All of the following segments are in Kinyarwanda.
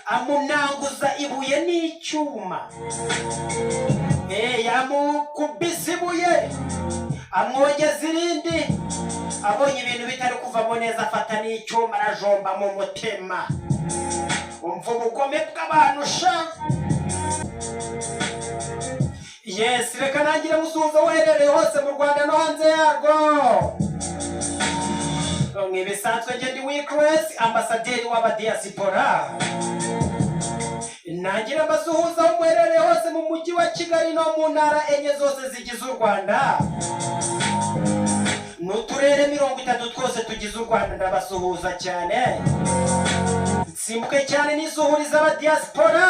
Amunanguza ibuye n'icyuma. Yamukubise ibuye, amwogeza irindi. Abonye ibintu bitari kuvamo neza, afata n'icyuma arajomba mu mutima. Umva ubugome bw'abantu sha! Yes, reka nangire musuhuza uherereye hose mu Rwanda no hanze yarwo. Nk'ibisanzwe, njye ndi Wickless, ambasaderi w'abadiyasipora. Nangira mbasuhuza aho muherereye hose mu mujyi wa Kigali no mu ntara enye zose zigize u Rwanda n'uturere 30 twose tugize u Rwanda. Ndabasuhuza cyane, nsimbuke cyane nisuhuriza abadiyasipora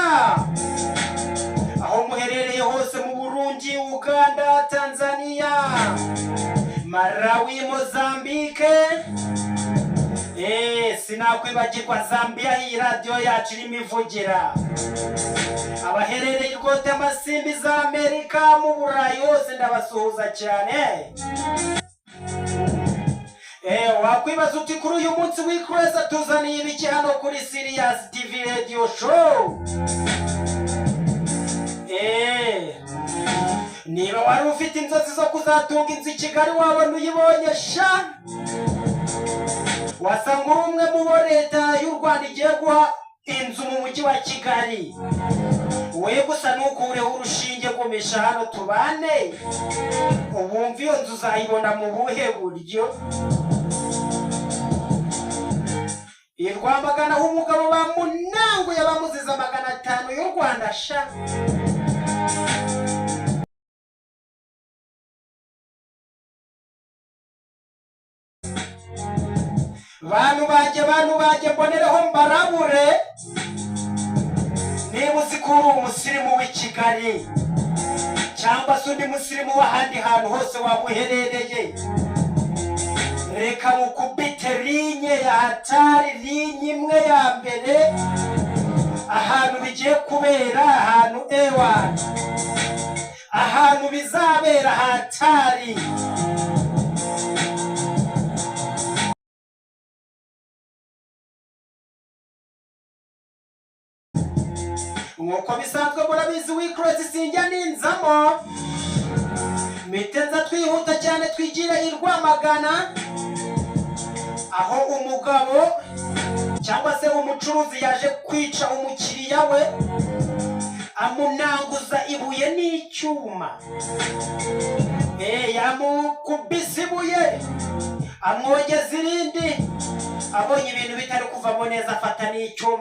aho muherereye hose mu Burundi, Uganda, Tanzania, Malawi, Mozambique. Sinakwibagirwa Zambia, iyi radiyo yacu irimo ivugira. Abaherereye i Rwota, Amasimbi za Amerika, mu Burayi hose, ndabasuhuza cyane. Wakwibaza uti: "Kuri uyu munsi Wickless tuzaniye ibiki hano kuri Sirius TV Radio Show?" Niba wari ufite inzozi zo kuzatunga inzu i Kigali, wabona uyibonye sha! Wasanga uri umwe mu bo Leta y'u Rwanda igiye guha inzu mu mujyi wa Kigali. We gusa ntukureho urushinge, gumisha hano tubane, ubumva iyo nzu uzayibona mu buhe buryo? I Rwamagana aho umugabo bamunanguye bamuziza 500 y'u Rwanda sha! Bantu banjye, bantu banjye, mbonereho mbarabure: niba uzi ko uri umusirimu w'i Kigali cyangwa se undi musirimu w'ahandi hantu hose waba uherereye, reka mukubite linye ya hatari, linye imwe ya mbere, ahantu bigiye kubera, ahantu ewana, ahantu bizabera hatari. Nk'uko bisanzwe murabizi, Wickless sinjya ninzamo, mitenza twihuta cyane twigire i Rwamagana, aho umugabo cyangwa se umucuruzi yaje kwica umukiriya we amunanguza ibuye n'icyuma. Yamukubise ibuye, amwogeza irindi. Abonye ibintu bitari kuvamo neza, afata n'icyuma.